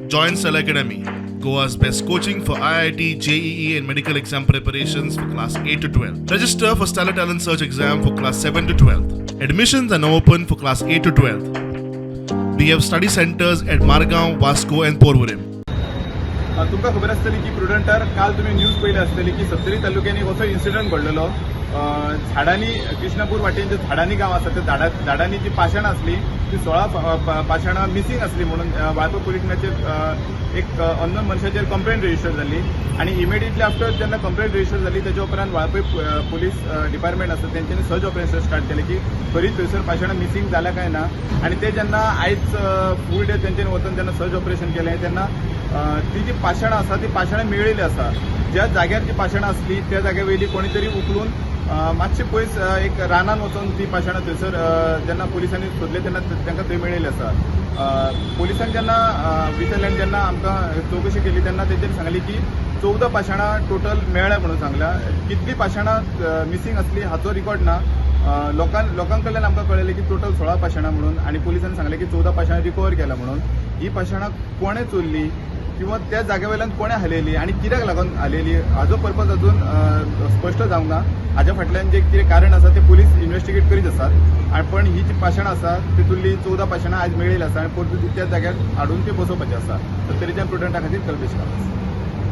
Join Stellar Academy, Goa's best coaching for IIT, JEE, and medical exam preparations for class 8 to 12. Register for Stellar Talent Search exam for class 7 to 12. Admissions are now open for class 8 to 12. We have study centers at Margao, Vasco, and Porvorim. तुमकां खबर आसतली की प्रुडंटार काल तुमी news पळयली आसतली की सत्तरी तालुक्यांनी असो इन्सिडंट घडलेलो. झाडांनी, कृष्णापूर वाटेन जे झाडांनी गांव आसा, त्या झाडांनी जी पाशाणां आसली ती 16 पाशाणां मिसींग आसली म्हणून वाळपय पुलीस स्टेशनाचेर एक अननोन मनशाचेर कंप्लेंट रजिस्टर जाल्ली. आनी इमिडिएटली आफ्टर जेन्ना कंप्लेंट रजिस्टर जाली, तेच्या उपरांत वाळपय पुलीस डिपार्टमेंट आसा तेंच्यांनी सर्च ऑपरेशन स्टार्ट केलें की खरीच थंयसर पाशाणां मिसींग जाल्या काय ना. आनी ते जेन्ना आयज फूल डे तेंच्यांनी वचून जेन्ना सर्च ऑपरेशन केलें तेन्ना ती जी पाशाणां आसा ती पाशाणां मेळिल्ली आसा. ज्या जाग्यार जी पाशाणां आसली त्या जाग्या वयली कोणी तरी उखलून मातशे पयस एक रानान वचून ती पाशाणां थंयसर जेन्ना पुलिसांनी सोदले तेन्ना तांकां थंय मेळिल्ली आसा. पुलिसांक जेन्ना विचारलें आनी जेन्ना आमकां चवकशी केली तेन्ना तेंच्यांनी सांगली की 14 पाशाणां टोटल मेळ्ळ्या म्हणून सांगल्या. कितली पाशाणां मिसींग आसली हाचो रिकॉर्ड ना. लोकां कडल्यान आमकां कळ्ळें की टोटल 16 पाशाणां म्हणून आनी पुलिसांनी सांगलें की 14 पाशाणां रिकवर केल्या म्हणून. ही पाशाणां कोणें चोरली किंवा त्या जाग्या वयल्यान कोणें हालयली आनी कित्याक लागून हालयली हाजो पर्पज अजून स्पश्ट जावंक ना. हाज्या फाटल्यान जें कितें कारण आसा तें पुलीस इन्वेस्टिगेट करीत आसात. आनी पण ही जी पाशाणां आसा तितूंतली 14 पाशाणां आयज मेळिल्ली आसा आनी परतून ती त्या जाग्यार हाडून ती बसोवपाची आसा. सत्तरीच्यान प्रुडंटा खातीर कल्पेश गांवस.